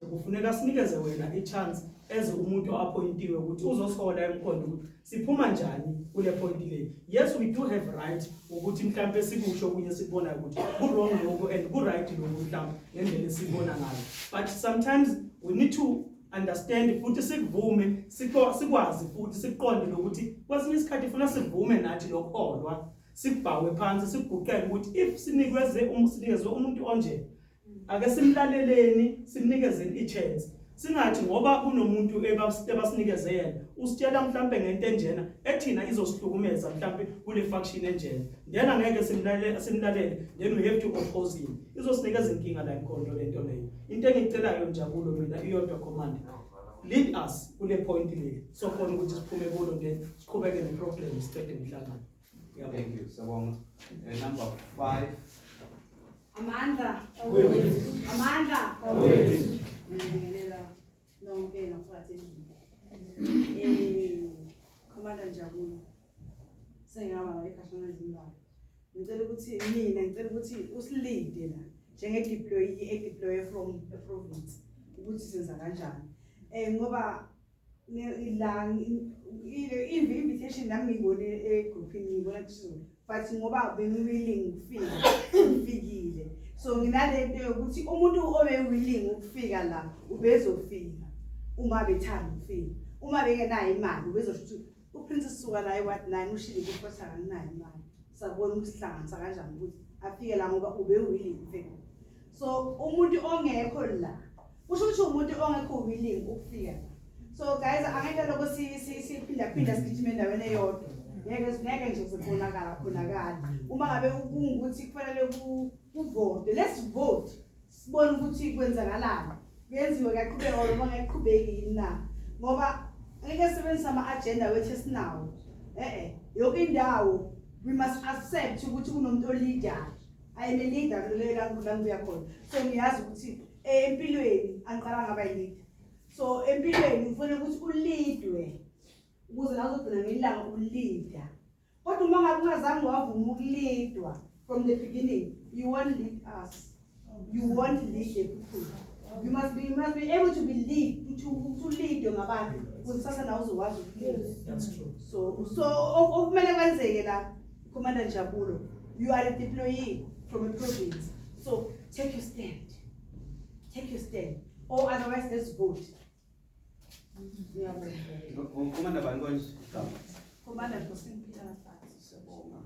Kufuneka sinikeze wena i-chance as umuntu o-appointiwe ukuthi uzosihola emkhondo ukuthi siphuma njani kule point le. Yes, we do have right ukuthi mhlampe sikusho okunye sikubonayo ukuthi ku-wrong lokhu and ku-right lokhu mhlampe ngendlela esibona ngayo, but sometimes we need to understand futhi sikuvume, sikwazi futhi sikuqonde lokuthi kwesinye isikhathi funa sivume nathi lokholwa, sikubhawe phansi, sikuguqele ukuthi if sinikezwe sinikezwe umuntu onje, ake simlaleleni, simnikezeni i-chance. Singathi ngoba kunomuntu ebasinikeze yena, usitshela mhlambe ngento enjena ethina izosihlukumeza mhlambe kule faction enjena, then angeke simlalele, then we have to oppose him. Izosinikeza inkinga la inkondo lento leyo. Into engicelayo, Njabulo, mina iyodwa, commander, lead us kule point le, sokhona ukuthi siphume kulo, then siqhubeke ne-program, siqede umhlangano. Ngiyabonga. Thank you. Siyabonga. Number 5. Amandla. Amandla. Ngibingelela nonke ngaphakathi endlini. Commander Njabulo. Sengihamba ngabe ikhashana ezimbalwa. Ngicela ukuthi usi-leade la njenge deployee e-deploy from a province ukuthi senza kanjani. Ngoba la ile invitation nami ngiyibone egroupini, ngibona kusuku, but ngoba bengi-willing ukufika, ngifikile. So nginalento yokuthi umuntu obe-willing ukufika la ubezofika uma bethanda ukufika. Uma bengenayo imali, ubezosho ukuthi uPrincess suka la e-ward 9 ushile ukuthi kodwa akanayo imali. Sabona ukuthi sihlanganisa kanjani ukuthi afike la ngoba ube-willing ukufika. So umuntu ongekho la kusho ukuthi umuntu ongekho willing ukufika la. So guys, angeke lokho siphinda phinda sigijime endaweni eyodwa. Ngeke nje kuzobonakala khonakala uma ngabe kungukuthi kufanele kuvote, let's vote, sibone ukuthi kwenzakalani, kuyenziwe, kuyaqhubeka noma ngiyaqhubeki yini na, ngoba ngeke sisebenzise ama-agenda wethu esinawo. Yonke indawo we must accept ukuthi kunomuntu o-leadayo. I am a leader kuleyo la ngibuya khona, so ngiyazi ukuthi empilweni angiqala ngaba yi-leader. So empilweni ngifuna ukuthi u-leadwe ukuze nawe uzogcina ngelanga u-leader, kodwa uma ngabe ungazange wavuma uku-leadwa from the beginning, you won't lead us, you won't lead the people. You must be able to be lead to lead ngabantu ukuze kusasa nawe uzokwazi uku-lead. That's true. So okumele kwenzeke la, Commander Njabulo, you are a deployee from a province, so take your stand, take your stand, or otherwise let's vote. Ngiyabonga. Commander bani konje igama? Commander Nkosingiphile Mahlathi. Siyabonga.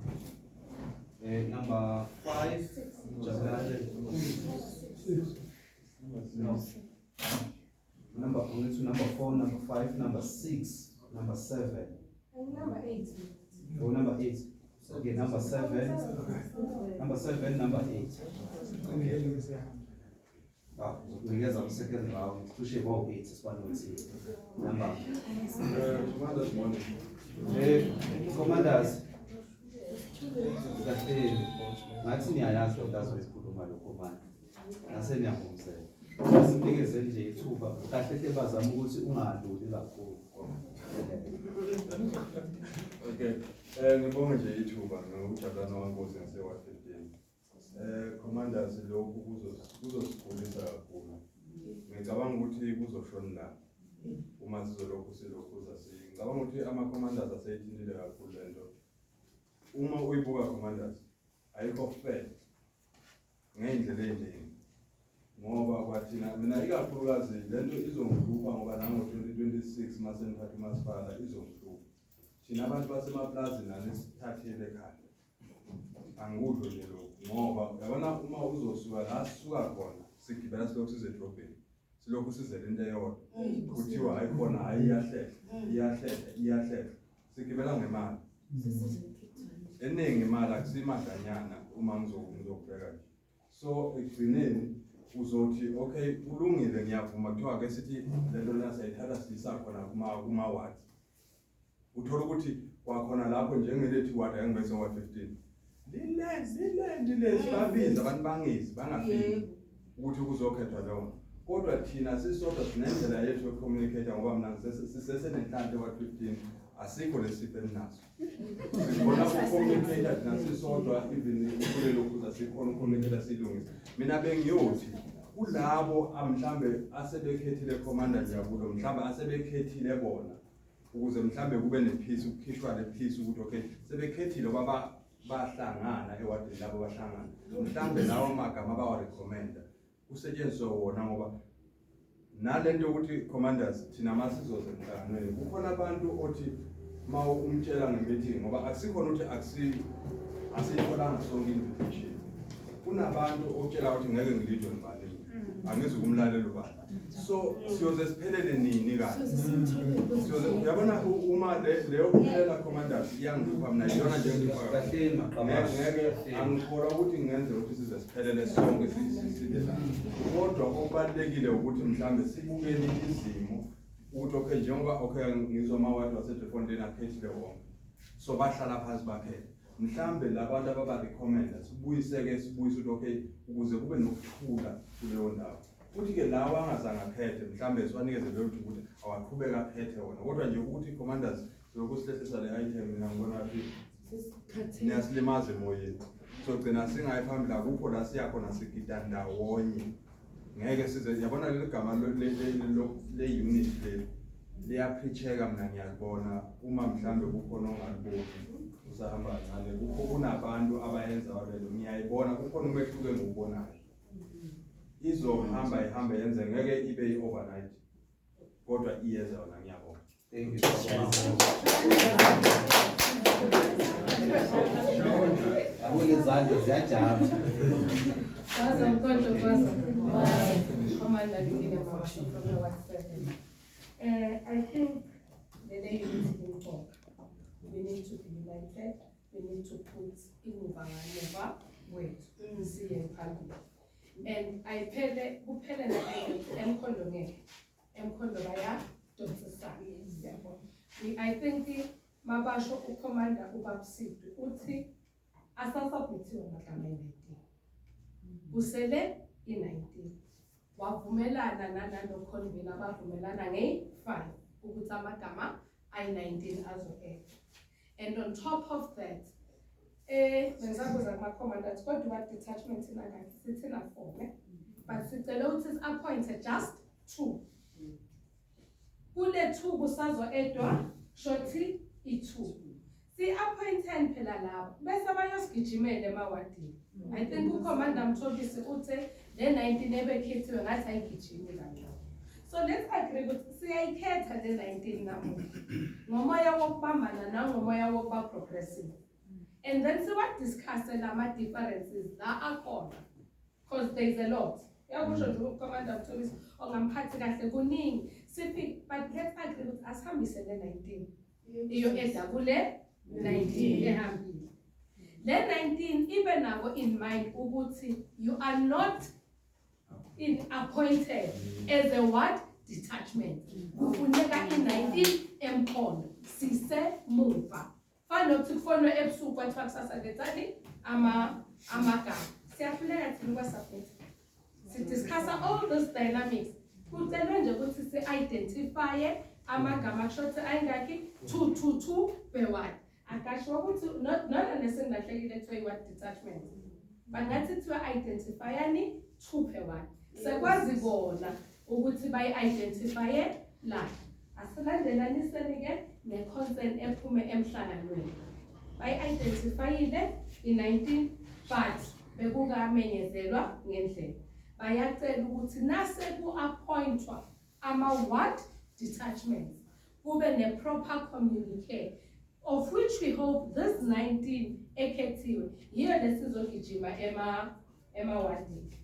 Number 5. Jabulani. No. Number ngithi number 4, number 5, number 6, number 7. Number 8. Oh, number 8. Okay, number 7. Number 7, number 8. Okay. Ah, ngizokunikeza ku second round. Cishe bo 8 sibanothi. Number. Commanders, morning. Commanders. Kahle. Ngathi niyayazi lo azoyikhuluma lo commander. Ngase niyahomzela. Simnikeze nje ithuba. Kahle hle bazama ukuthi ungadluli kakhulu. Okay. Ngibonge nje ithuba ngokujabulana wankosi ngase Ward 15. Commanders, lokhu kuzosigulisa kakhulu. Ngicabanga ukuthi kuzoshona la. Uma sizolokhu silokhuza ngicabanga ukuthi ama commanders aseyithintile kakhulu lento. Uma uyibuka, commanders, ayikho fair ngey'ndlela ey'ningi ngoba kwathina mina ikakhulukazi lento izongihlupha ngoba nango-2026 mase ngiphatha umasipala izongihlupha. Thina abantu basemaplazini anisithathile ekhanda, angikusho nje lokhu ngoba uyabona uma uzosuka la sisuka khona sigibela silokhu size edrobheni, silokhu sizele into eyodwa, kuthiwa hayi khona, hayi iyahlehla, iyahlehla, iyahlehla. Sigibela ngemali eningi, imali akusimadlanyana uma ngizokubheka nje. So ekugcineni uzothi okay, kulungile, ngiyavuma, kuthiwa ke sithi lento lena siyayithatha siyisa khona kuma wards, uthola ukuthi kwakhona lapho njengelethi ward, ake ngibese ward 15, lile lile lile, sibabiza abantu bangezi, bangafiki ukuthi kuzokhethwa leyo. Kodwa thina sisodwa sinendlela yethu yoku-communicate ngoba mina sisesenenhlanhla ward 15 asikho lesifo eninaso. Sikhona uku-communicate thina sisodwa, even kulelo kuza sikhona uku-communicate, siyilungise. Mina bengiyothi Kulabo mhlambe asebekhethile, Commander Njabulo, mhlambe asebekhethile bona, ukuze mhlambe kube ne-peace, ukukhishwa le peace ukuthi okay, sebekhethile ngoba bahlangana ewadini labo, bahlangana, mhlambe lawo magama abawa-recommenda kusetshenziswe wona, ngoba nalento yokuthi, commanders, thina masizoze emhlanganweni, kukhona abantu othi ma umtshela nge-meeting, ngoba akusikhona ukuthi asiyitholanga sonke invitation, kunabantu okutshela ukuthi ngeke ngilidwe ngibani, angizukumlalela ubani. So siyoze siphelele nini kahle? Siyoze, uyabona, uma leyo kuphelela, commanders, iyangihlupha mina, iyona nje engihlupha. Kahleni maqabasha. Ngeke, angikholwa ukuthi kungenzeka ukuthi size siphelele sonke, sibe la, kodwa okubalulekile ukuthi mhlambe sibukeni izimo ukuthi okay, njengoba okay, ngizwa amawadi waseDriefontein akhethile wonke, so bahlala phansi bakhethe, mhlambe labantu ababa-recommenda sibuyiseke, sibuyise ukuthi okay, ukuze kube nokuthula kuleyo ndawo. Futhi-ke lawa angazange akhethe, mhlambe siwanikeze leyo thuba ukuthi awaqhubeke akhethe wona. Kodwa nje ukuthi, commanders, lokhu sihlehlisa le item, mina ngibona ngathi niyasilimaza emoyeni, sogcina singayi phambili, akukho la siya khona, sigida ndawonye, ngeke size. Yabona leli gama le-unit leli liyaphitheka, mina ngiyalibona. Uma mhlambe kukhona ongaliboni, usahamba kancane, kukho kunabantu abayenza lelo, ngiyayibona, kukhona umehluko engiwubonayo. Izohamba ihambe yenze, ngeke ibe i-overnight, kodwa iyeza yona, ngiyabonga. Thank you so much. Yabona izandla ziyajama. Kwaza Mkhonto, kwaza. Commander Lungile Mabasho from the Ward 7. I think the unity imqoka. We need to be united. We need to put imuva ngamuva wethu siye phambili. And ayiphele kuphele na emkhondo, ngeke. Emkhondo bayadonsisana. Yabo. I think mabasho ucommander uBabsidu uthi asasubmithiwe amagama ayi-19, kusele i-19, wavumelana nalalo convener, abavumelana ngeyi-5 ukuthi amagama ayi-19 azo-add. And on top of that, bengisabuza kuma-commandant, kodwa i-ward detachment thina ngakhi? Sithina four ne, but sicele ukuthi si-appointe just two. Kule two kusazo-addwa shothi i-two, si-appointeni phela labo bese bayosigijimela emawadini. I think uCommander Mthobisi uthe le 19 ebekhethiwe ngathi ayigijimi kancane, so let's agree ukuthi siyayikhetha le 19 namuhla ngomoya wokubambana nangomoya wokuba progressive, and then siwadiscusse lama-differences la akhona, because there is a lot. Yakusho nje uCommander Mthobisi ongamphathi kahle, kuningi sifike, but let's agree ukuthi asihambise le 19, iyo-adda kule 19 ehambile. Le 19 ibe nako in mind ukuthi you are not in appointed as a ward detachment, kufuneka i-19 emkhondo, sisemuva. Fana nokuthi kufonwe ebusuku kwathiwa kusasa lethani amagama, siyahluleka thina ukwasubmit. Sidiscussa all those dynamics, kucelwe nje ukuthi si-identifye amagama, kusho ukuthi ayingakhi? 2 2 2 per ward. Akasho ukuthi nona nesengilahlekile, kuthiwa i-ward detachment, bangathi kuthiwa identifyani 2 per ward, sekwazi bona ukuthi bayi-identifye la. Asilandelaniseni-ke ne-concern ephume emhlanganweni. Bayi-identifyile i-19, but bekukamenyezelwa ngendlela. Bayacela ukuthi nase ku-appointwa ama-ward detachments kube ne-proper communique, of which we hope this 19 ekhethiwe yiyo lesizogijima emawadini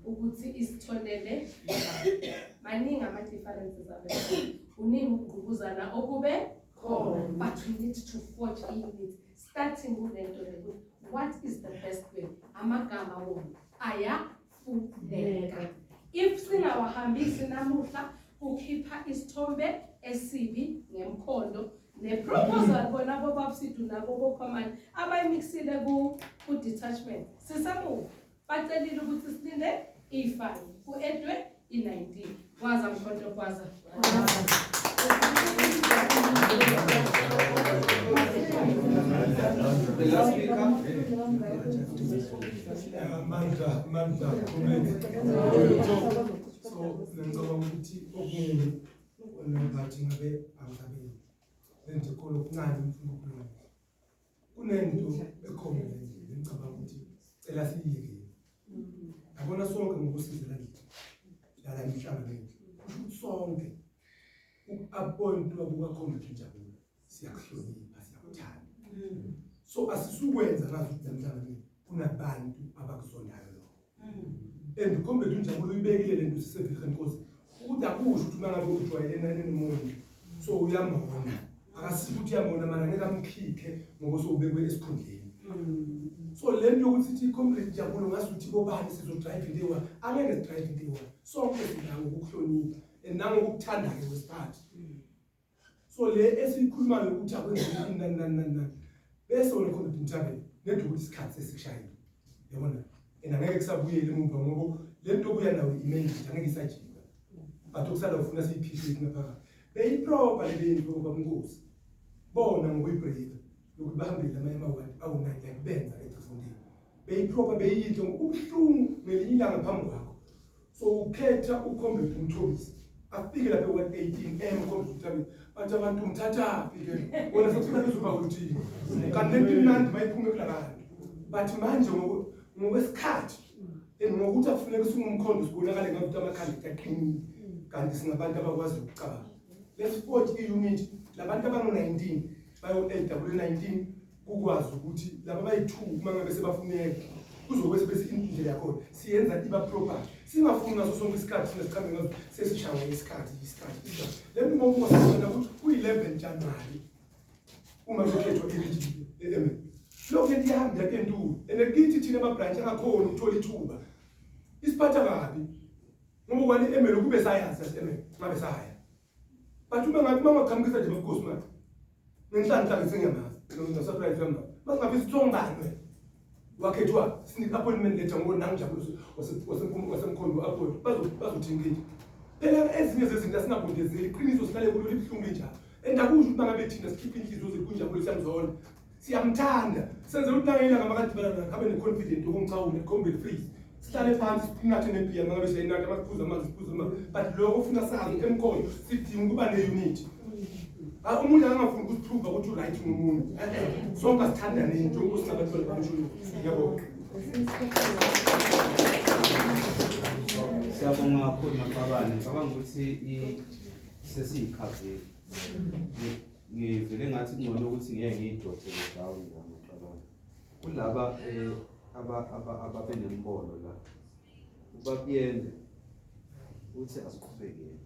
ukuthi isitholele. Maningi ama-differences abe kuningi, ukugqubuzana okube khona, but we need to forge a-unit starting kule nto le ukuthi what is the best way. Amagama wona ayafuneka. If singawahambisi namuhla, kukhipha isithombe esibi ngemkhondo ne-proposal bona bobabsidu nabo bokhomani abayimixile ku-detachment. Sisemuva, bacelile ukuthi silinde iyi-5, ku-addwe i-19. Kwaza mkhonto, kwaza. The last speaker. Mandla, Mandla, comrade. So, ngicabanga ukuthi okunye bathi ngabe angabe lenze khona okuncane ngifuna ukukhuluma. Kunento ekhona le ngicabanga ukuthi cela siyiyeke. Yabona sonke ngokusizela kithi. Lala emhlanganweni. Kusho ukuthi sonke uku-appointwa kuka-Comrade Njabulo siyakuhlonipha, siyakuthanda. So asisukwenza ngazi ukuthi emhlanganweni kunabantu abakuzondayo lokho. And Comrade uNjabulo uyibekile lento siseVilge Nkosi ukuthi akusho ukuthi uma ngabe ujwayelene nomuntu so uyamona, akasiko ukuthi uyamona mara ngeke amkhiphe ngoba sowubekwe esikhundleni. So le nto yokuthi sithi Comrade Njabulo ngasuthi bobani sizo-drive into eyi-one, angeke si-drive into eyi-one. Sonke sila ngokukuhlonipha and nangokukuthanda-ke kwesiphathi. So le esiyikhulumayo ukuthi akwenzeki ini nani nani nani nani, bese wena Comrade Mthabeni nedi ukuthi isikhathi sesikushayile, yabona, and angeke kusabuyela emuva ngoba le nto obuya nayo imendile, angeke isajika, but okusala ufuna siyiphishwe ngaphakathi. Beyi-proper le beyinto babunkosi bona ngokuyi-breaka yokuthi bahambele amanye amawadi awu-9 like benza eDriefontein. Beyi-proper, beyiyinhle ngokubuhlungu ngelinye ilanga phambi kwakho. So ukhetha uComrade uMthobisi afike lapha eWard 18 emComrade uMthabisi, bathi abantu umthathaphi ke wena, sekuthi uzoba uthini kanti lento imnandi mayiphume kulabantu. Bathi manje ngokwesikhathi and ngokuthi akufuneka singumkhondo sibonakale ngathi amakhanda aqinile kanti singabantu abakwazi ukucabanga. Let's forge i-unit labantu abangu-19 bayo-LW19 kukwazi ukuthi laba bayi-2 uma ngabe sebafuneka kuzobe bese indlela yakhona siyenza iba proper, singafuni ngaso sonke isikhathi thina sikhambe ngazo sesishawa isikhathi isikhathi isikhathi. Le nto uma sibona ukuthi kuyi-11 January uma kukhethwa i-region e-MN, lokhu lento iyahamba yakentulu and kithi thina ama-branch angakhoni ukuthola ithuba isiphatha kabi ngoba kwani i-ML kube sayazi yase-ML ngabe saya, but uma ngathi uma ungaqhamukisa nje babukhosi manje ngenhlanhla ke sengiyamazi no-surprise yami masingafisa ukuthi ongubani wena wakhethwa sine-appointment letter ngoba nangijabulo wasemkhondo appoint bazothini kithi. Phela ezinye zezinto asingabundezeli iqiniso, sihlale kulo libuhlungu linjalo and akusho ukuthi mangabe thina sikhiphe inhliziyo zethu kunjabulo siyamzonda, siyamthanda, senzela ukuthi nangeyilanga makadibana nakhe abe ne-confident yokungichawula comrade freeze, sihlale phansi sinathe nebhiya mangabe siyayinatha, masiphuze amanzi siphuze amanzi, but lokho ufuna sazi emkhondo sidinga ukuba ne-unity. Ah, umuntu akangafuni ukusi-prova ukuthi u-right ngomunye. Sonke asithandaneni njengoba singabantwana bamshulu. Ngiyabonga. Siyabonga kakhulu Maqabane. Ngicabanga ukuthi sesiyikhavile. Ngivele ngathi kungcono ukuthi ngeke ngiyi-jot-ele down la Maqabane. Kulaba ababe nembono la. Ubabuyende uthi asiqhubekeni.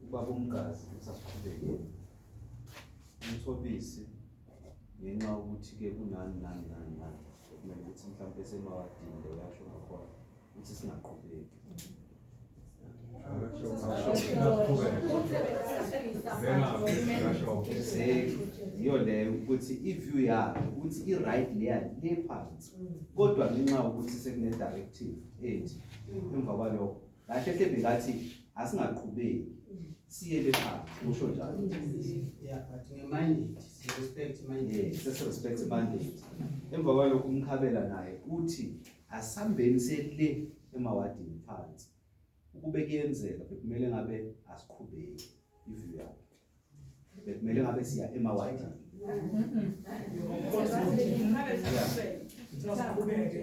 Ubaba uMgazi uthi asiqhubekeni. UMthobisi ngenxa yokuthi ke kunani nani nani nani kumele ukuthi mhlawumbe semawadini le uyasho ngakhona ukuthi singaqhubeki. Exactly. Yiyo leyo ukuthi i-view yakhe ukuthi i-right leya le phansi, kodwa ngenxa yokuthi sekune-directive ethi emva kwalokho kahle hle bekathi asingaqhubeki siye le phansi, usho njalo. Yeah, but nge-mandate, si-respect mandate. Yes, sesi-respect mandate. Emva kwalokho umkhabela naye uthi asambeni sele emawadini phansi, ukube kuyenzeka bekumele ngabe asiqhubeki, i-view yakhe bekumele ngabe siya emawadini. Siqhubeke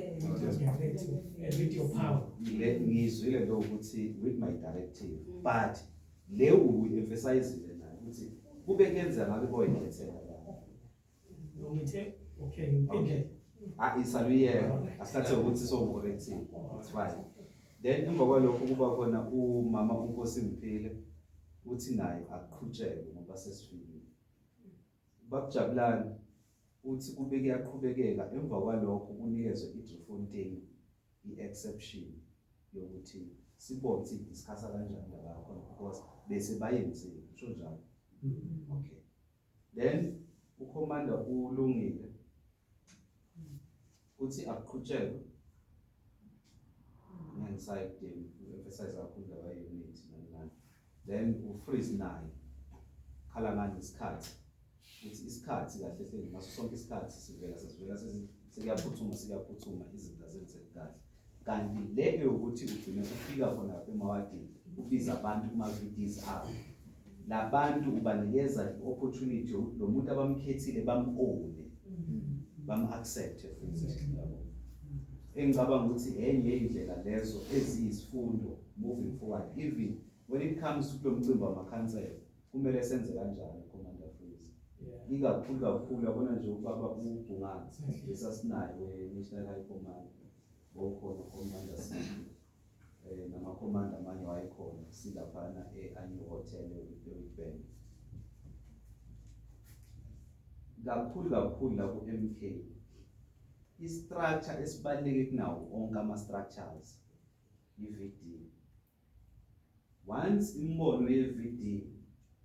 with your power. Le ngizwile lo ukuthi with my directive, but le uyi-emphasizile naye ukuthi kube kuyenzeka ngabe boyikhethela la. No, ngithe okay, ngiphinde. Ah, isaluyeka asithathe ukuthi sowu-corrective, it's fine. Then emva kwalokho kuba khona umama uNkosi Mphile uthi naye aqhutshekwe ngoba sesifikile. Babujabulani uthi kube kuyaqhubekeka emva kwalokho kunikezwe iDriefontein i-exception yokuthi sibone ukuthi discussa kanjani indaba yakhona because bese bayenzile, kusho njalo. Okay, then ucommander ulungile uthi akuqhutshekwe ngengisayidini, u-emphasize kakhulu indaba ye-unity nani nani. Then ufreeze naye khala ngani isikhathi. Ukuthi isikhathi kahle hle ngaso sonke isikhathi sivela sesivela sekuyaphuthuma sekuyaphuthuma izinto azenzeki kahle. Kanti le eyokuthi ugcine ufika khona lapha emawadini ubiza abantu kuma-VDs abo. Labantu ubanikeza i-opportunity yokuthi lo muntu abamkhethile bam-own-e, bam-accept futhi, yabo. Engicabanga ukuthi enye yey'ndlela lezo eziyisifundo moving forward, even when it comes to kulo mcimbi wamakhansela, kumele senze kanjalo, Commander Freeze. Ikakhulu kakhulu yabona nje ubaba uBhungane esasinaye we-National High Command, okhona Commander Siphi, nama-commander amanye wayekhona silaphana e-Anyu Hotel e-Witbank. Kakhulu kakhulu la ku-MK, i-structure esibaluleke kunawo onke ama-structures i-VD. Once imibono ye-VD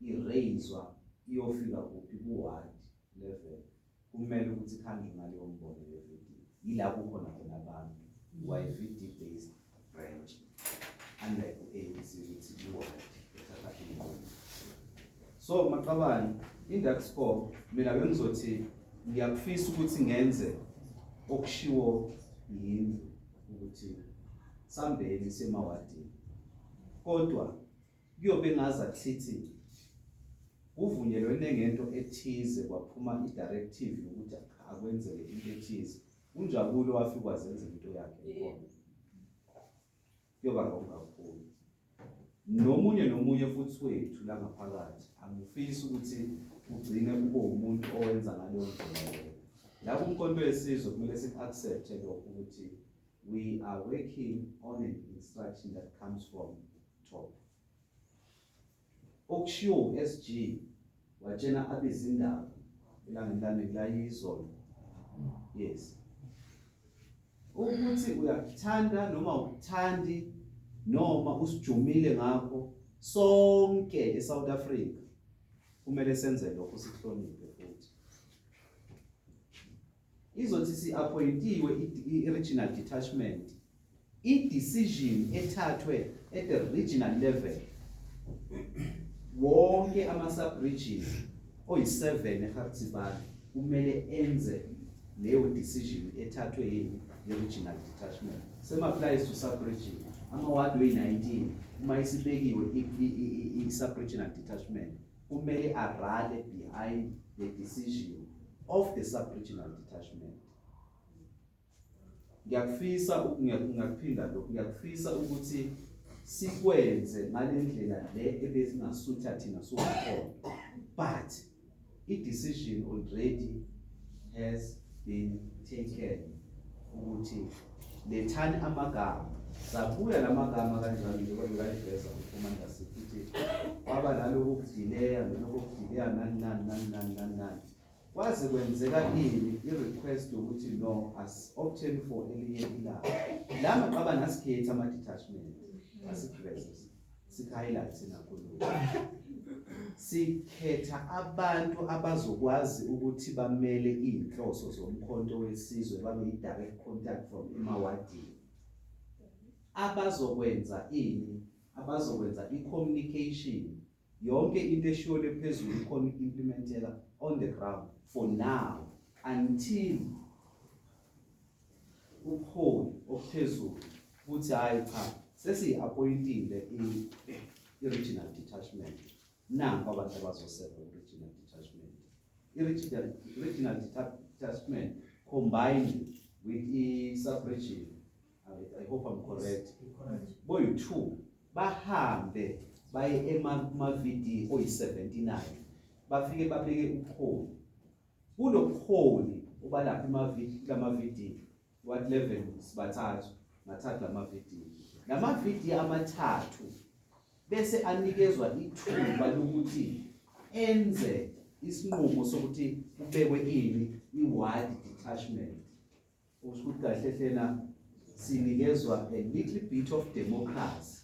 i-raise-wa iyofika kuphi ku-ward level, kumele ukuthi kuhanjwe ngaleyo mbono ye-VD. Yila kukhona khona abantu, wa-VD based branch, unlike u-ANC ukuthi i-ward ethatha iy'nqumo. So maqabane, index score mina bengizothi ngiyakufisa ukuthi ngenze okushiwo yindlu ukuthi sambeni semawadini, kodwa kuyobe ngazathi sithi kuvunyelwene ngento ethize kwaphuma i-directive yokuthi akwenzeke into ethize, uNjabulo wafika wazenzela into yakhe khona, kuyoba wrong kakhulu. Nomunye nomunye futhi wethu la ngaphakathi angifisi ukuthi ugcine ube umuntu owenza ngaleyo ndlela leyo. La kuMkhonto weSizwe kumele siku-accept-e lokho ukuthi we are working on an instruction that comes from top. Okushiwo u-SG watshena abezindaba elangeni lami layizolo, yes, ukuthi uyakuthanda noma ukuthandi noma usijumile ngakho, sonke eSouth Africa kumele senze lokho, sikuhloniphe. Futhi izothi si-appointiwe i-regional detachment, i-decision ethathwe at the regional level, wonke ama-sub-region oyi-7 eGarsibali kumele enze leyo decision ethathwe yini, i-regional detachment. Same applies to sub-region, amawadi oyi-19, uma isibekiwe i-sub-regional detachment, kumele a-rally behind the decision of the sub-regional detachment. Ngiyakufisa, ngiyakuphinda lokhu, ngiyakufisa ukuthi sikwenze ngale ndlela le ebesingasutha thina siwumkhondo, but i-decision already has been taken ukuthi lethani amagama. Sabuya lamagama kanjalo njengoba bekayiveza uCommander sithi kwaba naloku kudileya naloko kudileya nani nani nani nani nani nani, kwaze kwenzeka ini, i-request yokuthi no, as-opten for elinye ilanga. La maqabane asikhethi ama-detachment, asikuveze siku-highlight nakho lokhu, sikhetha abantu abazokwazi ukuthi bamele iy'nhloso zoMkhonto weSizwe, babe i-direct contact from emawadini, abazokwenza ini, abazokwenza i-communication. Yonke into eshiwo phezulu ikhona uku-implementeka on the ground for now until ubuholi obuphezulu kuthi hayi cha, sesiyi-appointile i-regional detachment, nampa abantu abazoseva ku-regional detachment. I-regional detachment combined with i-sub-region, I hope I'm correct, boyi-two bahambe baye ema-VD oyi-79, bafike babeke ubuholi. Kulobuholi obalapha kulama-VD, what level sibathathu ngathathu lama-VD amathathu, bese anikezwa ithuba lokuthi enze isinqumo sokuthi kubekwe ini, i-ward detachment. Okusho ukuthi kahle hlena sinikezwa a little bit of democracy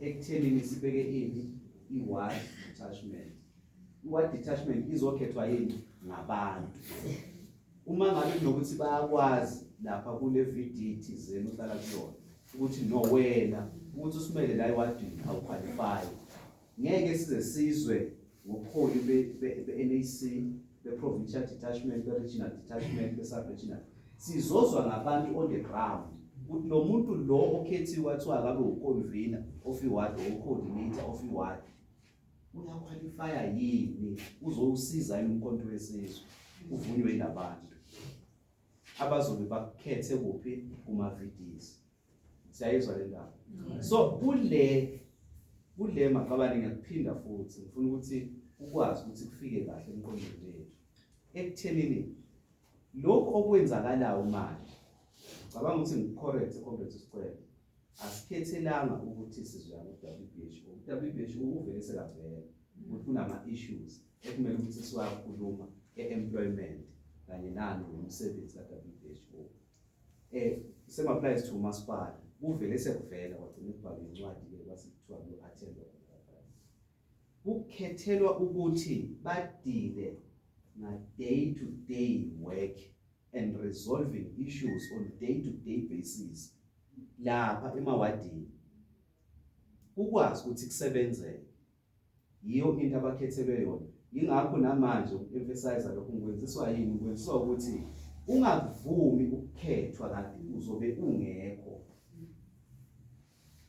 ekuthenini sibeke ini, i-ward detachment. I-ward detachment izokhethwa yini? Ngabantu. Uma ngabe kunokuthi bayakwazi lapha kule VD thizeni uhlala kuyona ukuthi no, wena ukuthi usimele la ewadini awu-qualify, ngeke size sizwe. Ngobuholi be-NAC, be-provincial detachment, be-regional detachment, be-sub-regional. Sizozwa ngabantu on the ground ukuthi lo muntu lo okhethiwe kwathiwa akabe uconvener of iward or coordinator of iward uyaqualifya yini, uzowusiza yini uMkhonto weSizwe, uvunywe yilabantu abazobe bakukhethe kuphi kuma-VDs. Siyayizwa le ndaba? So kule maqabane, ngiyakuphinda futhi, ngifuna ukuthi ukwazi ukuthi kufike kahle emqondweni wethu ekuthenini lokhu okwenzakalayo manje. Cabanga ukuthi ngicorrect, comrade Sicelo, asikhethelanga ukuthi sizoya ku-WBHO. U-WBHO uvele sekavela ukuthi kunama-issues ekumele ukuthi siwakhuluma e-employment kanye nani nomsebenzi ka-WBHO. Same applies to umasipala, kuvele sekuvela, kwagcina kubhalwe incwadi-ke, kwase kuthiwa kuyo-attendwa. Kukhethelwa ukuthi badeale na-day to day work and resolving issues on day to day basis lapha emawadini, ukwazi ukuthi kusebenzeke. Yiyo into abakhethelwe yona. Yingakho namanje uku-emphasize lokhu ngikwenziswa yini? Ngikwenziswa ukuthi ungakuvumi ukukhethwa kanti uzobe ungekho,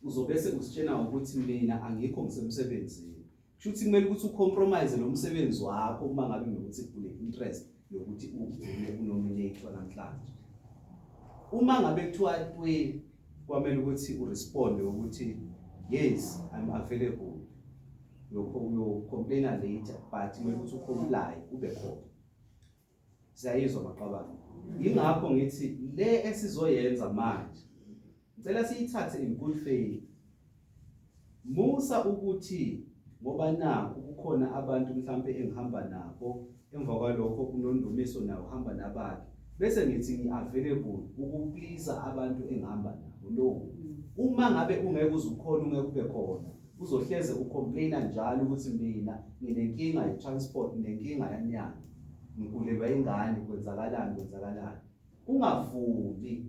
uzobe sekusitshena ukuthi mina angikho, ngisemsebenzini. Kusho ukuthi kumele ukuthi ucompromise lo msebenzi wakho uma ngabe nokuthi kune interest yokuthi ugcine unominate namhlanje. Uma ngabe kuthiwa twe kwamele ukuthi uresponde ukuthi yes, I'm available, uyo-complaina later, but kumele ukuthi ucomply, ube khona. Siyayizwa maqabane? Yingakho ngithi le esizoyenza manje ngicela siyithathe in good faith. Musa ukuthi ngoba nakho kukhona abantu mhlambe engihamba nabo, emva kwalokho kunondumiso nawo uhamba nabakhe, bese ngithi ngi-available ukupleasa abantu engihamba nabo. No, uma ngabe ungeke uze ukhona, ungeke ube khona, uzohleze ucomplaina njalo ukuthi mina nginenkinga ye-transport, nginenkinga yanyana, ngigulelwa ingane, kwenzakalani, kwenzakalani. Ungavumi,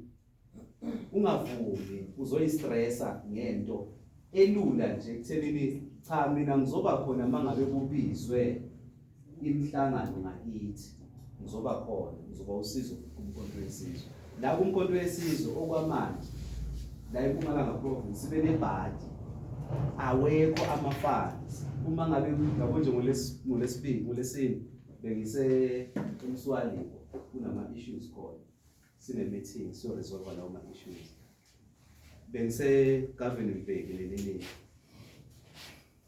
ungavumi uzoyistressa ngento elula nje ekuthenini cha, mina ngizoba khona uma ngabe kubizwe imihlangano ngakithi, ngizoba khona, ngizoba usizo kuMkhonto weSizwe. La kuMkhonto weSizwe okwamanje la eMpumalanga province sibe nebhadi, awekho ama-funds. Uma ngabe yabo nje ngolesibili, ngolesine bengise eMswaliko, kunama-issues khona, sine-meeting siyoresolve lawo ma-issues. Bengise-Govan Mbeki nenini.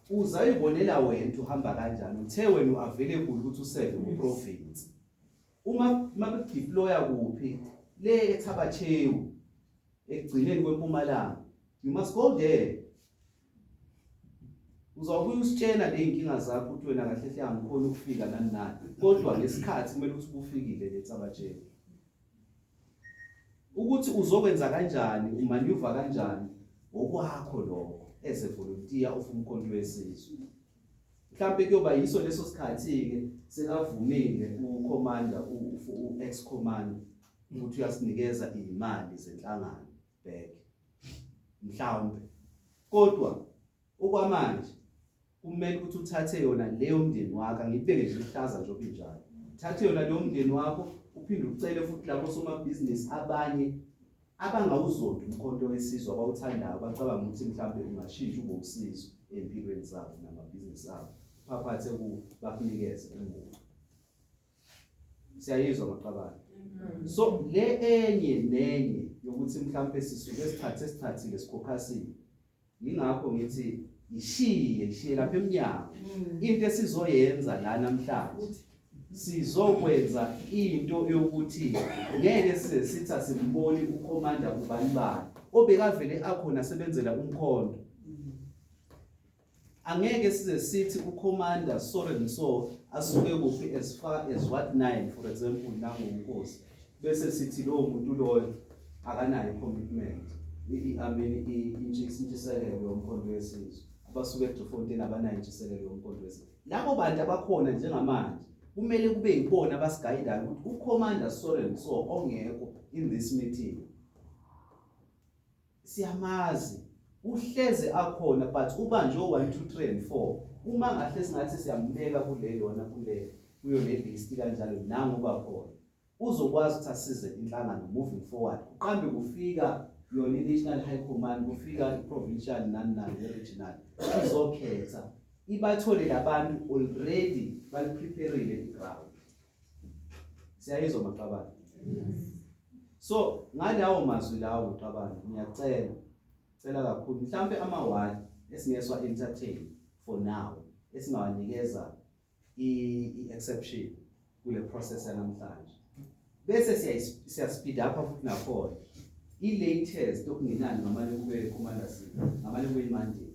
Uzayibonela wena ukuthi uhamba kanjani. Uthe wena u-available ukuthi userve ku-province, uma makudeploya kuphi le eThaba Cheu ekugcineni kweMpumalanga, you must go there. Uzawubuya usitshena le inkinga zakho ukuthi wena kahle hle angikhona ukufika nani nani, kodwa ngesikhathi kumele ukuthi ubufikile le Thaba Cheu. Ukuthi uzokwenza kanjani, umaneuver kanjani, okwakho lokho as a volunteer of uMkhonto weSizwe. Mhlawumbe kuyoba yiso leso sikhathi-ke sekavumile ucommander, u-ex commander, ukuthi uyasinikeza iy'mali zenhlangano back mhlawumbe, kodwa okwamanje kumele ukuthi uthathe yona leyo mndeni wakho. Angiyibeke nje ihlaza njengoba injalo, thathe yona leyo mndeni wakho, uphinde ucele futhi labo somabhizinisi abanye abangawuzondi uMkhonto weSizwe, abawuthandayo, bacabanga ukuthi mhlawumbe ungashintsha ube usizo ey'mpilweni zabo namabhizinisi abo, phaphathe ku bakunikeze emuva. Siyayizwa maqabane? So le enye nenye yokuthi mhlawumbe sisuke sithathe sithathile sikhokhasile, yingakho ngithi ishiye, ishiye lapha eminyango. Into esizoyenza la namhlanje, sizokwenza into yokuthi ngeke size sithi asimboni ucommander ubani bani obekavele akhona sebenzela umkhonto. Angeke size sithi ucommander so and so asuke kuphi as far as what 9 for example nangonkosi, bese sithi lowo muntu loyo akanayo commitment, I mean intshisekelo yoMkhonto weSizwe. Abasuke eDriefontein abanayo intshisekelo yoMkhonto weSizwe. Labo bantu abakhona njengamanje kumele kube yibona abasiguidayo ukuthi ucommander so and so ongekho in this meeting siyamazi. Uhleze akhona but ubanjwe 1 2 3 and 4. Uma ngahle singathi siyambeka kule yona kule kuyo le list kanjalo nangoba khona uzokwazi ukuthi asize inhlangano moving forward. Kuqambe kufika yona i-National High Command, kufika i-provincial nani nani ne-regional izokhetha ibathole labantu already baliprepareile i-ground. Siyayizwa maqabane? So ngalawo mazwi lawo maqabane, ngiyacela cela kakhulu mhlambe ama-ward esingeswa entertain for now esingawanikeza i-exception kule process yanamhlanje, bese siya speed up futhi nakhona i-latest okungenani ngamane kube commander C, ngamane kube i-Monday,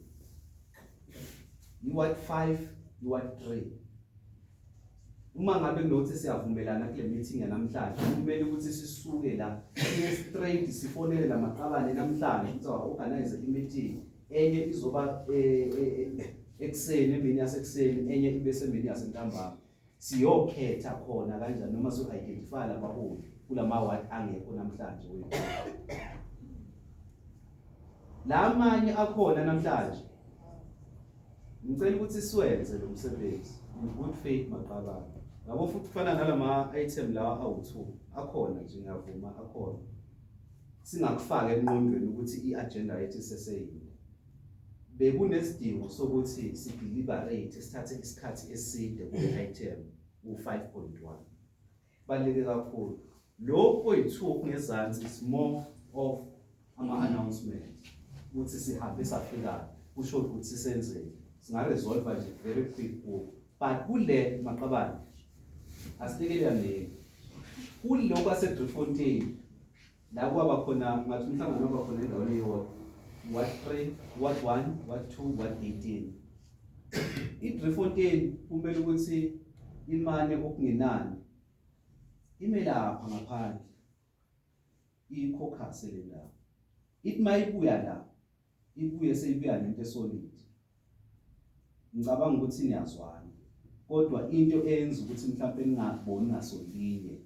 i-ward 5, i-ward 3. Uma ngabe kunokuthi siyavumelana kule meeting yanamhlanje, kumele ukuthi sisuke la siye straight sifonele lamaqabane namhlanje ukuthi organize i-meeting enye izoba ekuseni, emini yasekuseni, enye ibe semini yasentambama, siyokhetha khona kanjani noma siyo-identify labaholi kulama ward angekho namhlanje wethu. Lamanye akhona namhlanje, ngicela ukuthi siwenze lo msebenzi in good faith maqabane. Yabo, futhi kufana nalama item lawa awu2 akhona nje, ngiyavuma akhona, singakufaka emnqondweni ukuthi i-agenda yethu iseseyini. Bekunesidingo sokuthi sideliberate, sithathe isikhathi eside kule item u5.1, baluleke kakhulu. Lo 0.2 okungezansi is more of ama-announcement ukuthi sihambe safika, kusho ukuthi senzeni, singaresolve nje very quick kuwo. But kule maqabane asilekelelane kulokhu ase-Driefontein la kwaba khona ngathi umhlangano waba khona endaweni eyodwa, ward 3, ward 1, ward 2, ward 18. I-Driefontein kumele ukuthi imane okungenani ime lapha ngaphandle iyikhokhase le ndawo, ithi mayibuya la ibuye seyibuya nento esolid. Ngicabanga ukuthi niyazwana, kodwa into eyenza ukuthi mhlawumbe ningaboni ngasolinye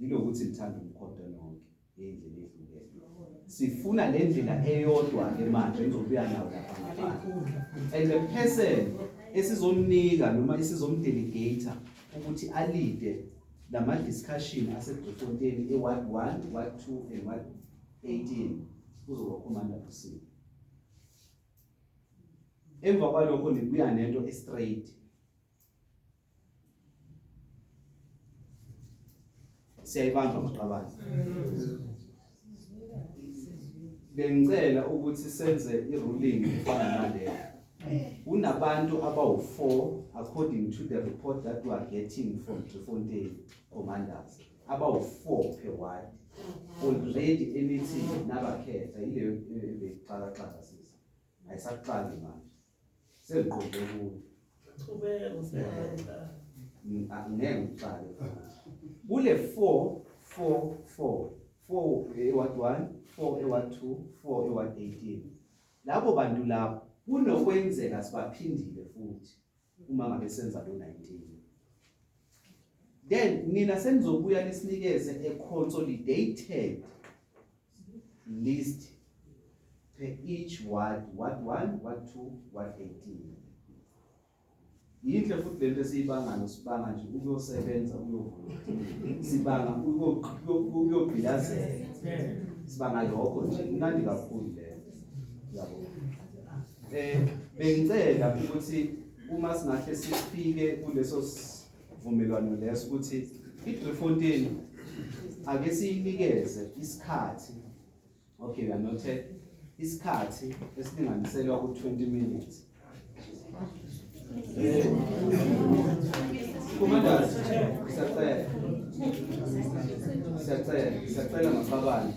yilokuthi nithanda umkhonto nonke ngendlela ehlukene. Sifuna le ndlela eyodwa-ke manje engizobuya nawo lapha ngaphandle, and the person esizomnika noma esizomdelegate ukuthi aleade lama discussion aseDriefontein e-ward 1, ward 2 and ward 18 kuzoba Commander Msibi. Emva kwalokho nibuya nento e-straight. Siyayibamba maqabane? Bengicela ukuthi senze i-ruling efana naleyo. Kunabantu abawu-4 according to the report that we are getting from Driefontein commanders, abawu-4 per ward already enithi nabakhetha. Yileyo ebeyixakaxaka sisi, ayisakuxaki manje, sengiqonde kuyo. Chubeka usebenzisa. Ngeke ngixake futhi kule 4 4 4 4 eward 1, 4 eward 2, 4 eward 18. Labo bantu labo kunokwenzeka sibaphindile futhi uma ngabe senza lo 19, then nina senizobuya nisinikeze a consolidated list per each ward, ward 1, ward 2, ward 18. Yinhle futhi lento esiyibangayo, sibanga nje ukuyosebenza, ukuyovula, sibanga ukuyogqilazela, sibanga lokho nje. Kumnandi kakhulu leyo, yabo. Bengicela ukuthi uma singahle sifike kuleso sivumelwano leso ukuthi iDriefontein ake siyinikeze isikhathi. Okay, we are noted, isikhathi esilinganiselwa ku-20 minutes. Commanders, siyacela, siyacela, siyacela maqabane.